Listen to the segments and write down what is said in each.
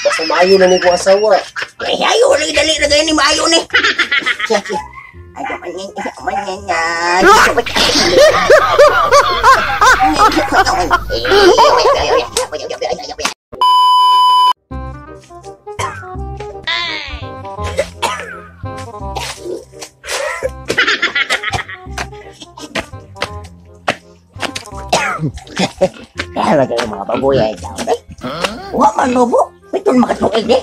Basta maayo na ni ko asawa. Ay, ayo lagi dali na gani maayo ni. Ay, manyan. Kaya ba kayo mga baboy ay tao? Wa man nubo, ito makatuig eh.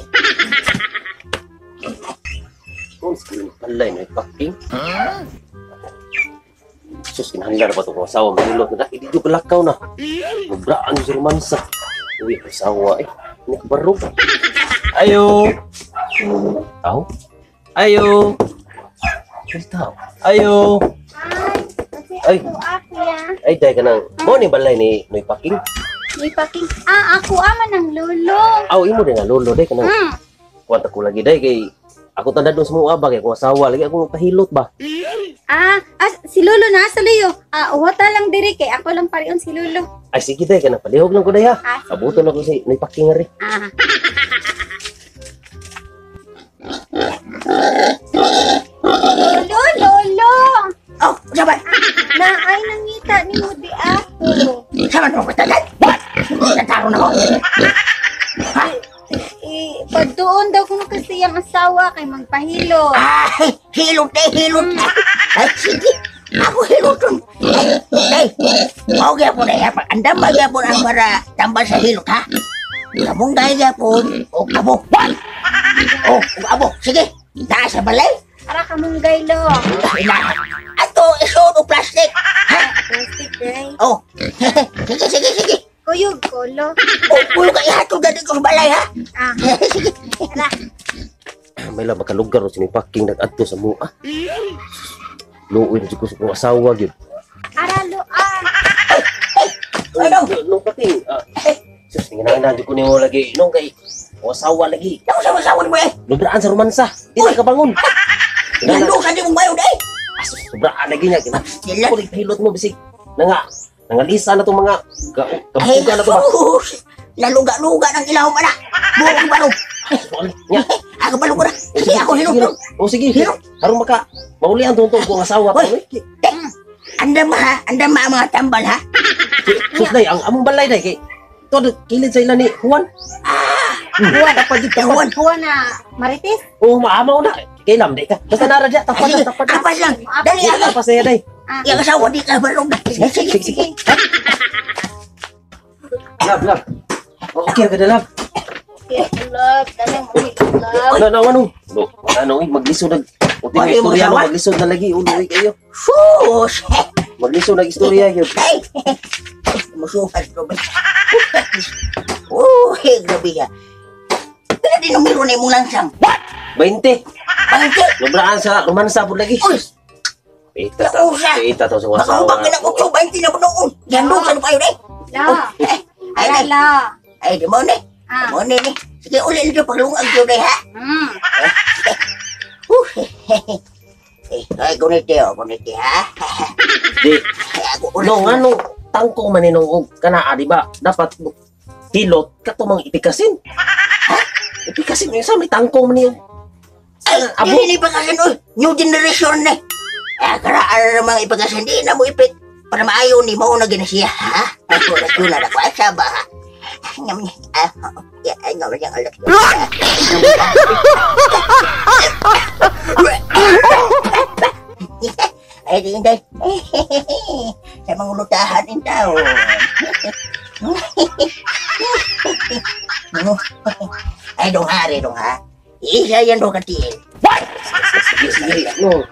Kung sige palay na packing. Sus, kinahanglan na ba itong asawa? Mahilot na dahil di ko lakaw na. Mabraan si romansa. Uy, asawa eh. Nakabarog. Ayo. Tao? Ayo. Ay, tao. Ayo. Ay. Ay, dahil ka nang. Mo ni balay ni Noy Paking? Noy Paking? Ah, ako ama ng lolo. Aw, imo din nga lolo, dahil ka nang. Kuwanta ko lagi, dahil kay ako tanda doon sa mga aba, kay akong asawa. Lagi ako pahilot ba? Ah, si lolo na, sa luyo. Ah, uwata lang diri kay ako lang parion si lolo. Ay, sige dahil ka nang. Palihog lang ko dahil ha. Ah, sige. Abuto lang ko si Noy Paking nga rin. Ah. Lolo, lolo! Oh, sabat! Na ay nangita ni mo di ato. Sabat mo katalan? What? Nataro na ko. Ha? Eh, pagdoon daw kung kasi ang asawa kay magpahilo. Ay, hilot eh, hilot. Ay, sige. Ako hilot. Ay, mao gyapon ay andam ba gyapon ang para tambal sa hilot ha? Kamunggay gyapon o abo. What? Oh, abo. Sige. Naa sa balay. Ara kamunggay lo. Ato isod o plastic. Ha? Plastic day. Oh. Sige, sige, sige. Kuyog ko lo. Oh, kuyog ka ihatod dali ko sa balay ha. Ah. Sige. Ara. May lang makalugar o sinipaking nag-adto sa mua. Luoy na ko sa kong asawa gyud. Ara lo ah. Ano? Nung pating. Sus, tinginangan ko nimo lagi. Nung kay asawa lagi. Ako sa asawa mo eh. Lubraan sa romansa. Di na kabangon. Nando sa di mong bayod eh. Asus, sobraan lagi niya. Sila. Ako hilot mo bisig. Nanga, nangalisa na itong mga Ay, kabuga na ito ba? sus! Naluga-luga ng ilahom anak. Buo ko balong. Nya. Ako balong ko na. Sige, ako hilot. O sige, Hilot. Harong maka, maulian itong kong asawa. Uy, andam ha, andam ma ang mga tambal ha. Sus day, ang among balay day kay to kilid sa ila ni Juan. Ah, Juan, tapad dito. Juan. Juan na Marites? Oh, maamaw na. Kailam day ka. Basta nara diya, tapad Sige, na, tapad na. apas lang. Dali Sige, ako. apas na day. Ah. Yang asawa di ka balong na. Sige, Sige, sige. Love, love. Okay, ka na, love. Okay, love. Dali mo, love. Ano, ano, ano? No, ano, maglisod nag... Uti Wala ng yung istorya, no, asawa? maglisod na lagi. Ulo, uy, kayo. Sus! Maglisod nag istorya yun. Ay! Musukas ko ba? Uy, grabe ka. Pila din numero na imong langsang? What? 20. 20? Lubraan sa romansa po lagi. Uy! Ita ta. Nausa. Ita to sa asawa. Makaubang ka ng utso, 20 na po noon. Yan doon, saan kayo eh? La. Ay, Ara ay, la. ay, di mo ni. Ah. Mo ni ni. Sige, uli nito paglungag yun eh, ha? Mm. Ay, guniti, oh, guniti, ha? Di. Ay, ako ulit. No, nga no, tangkong maninong og kanaa, di ba? Dapat hilot ka to mang ipikasin. Ha? Ipikasin mo sa may tangkong man. Ay, Abo. dili ni ipakasin, oy. New generation na. Ah, karaan na mga ipakasin, di na mo ipik. Para maayo ni mo na ginasiya, ha? Ako na tula na ko, ay, saba, ha? Ngam niya, ah, ya, ay, ngam niya, alak. Ay, di, hindi. Sa mga lutahan in tao. Ay, dong hari, dong ha. Isa yan dong katiin. What? Sige, sige, no.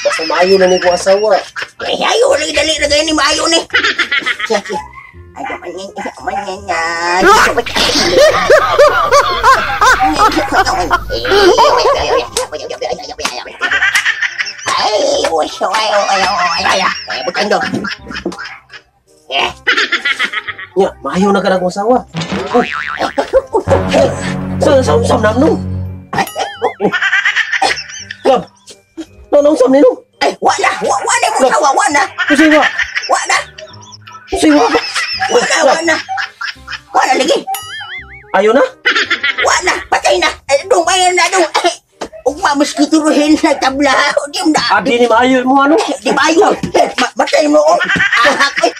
Basta maayo na ni ko asawa. Ay, ayo, lagi dali na gani, maayo ni. Sige. Ay, manyan, manyan. Ay, uy, ay, ay, ay, ay, ay, butang dong. Eh. Nya, maayo na ka na kong asawa. Oh. Sa, sa, sa, sa, nung. Love. No, no, sa, nung. Ay, wala, wala mo asawa, wala. Kasi wa. Wala. Kasi wa. Wala, wala. Wala lagi. Ayo na. Wa na, patay na. Eh, dong, ayo na, dong. Eh, ugma, maski turuhin na tabla. Di mo na. Adi ni maayo mo ano? Di ba ayo? Eh, matay mo, oh. Ahak, eh.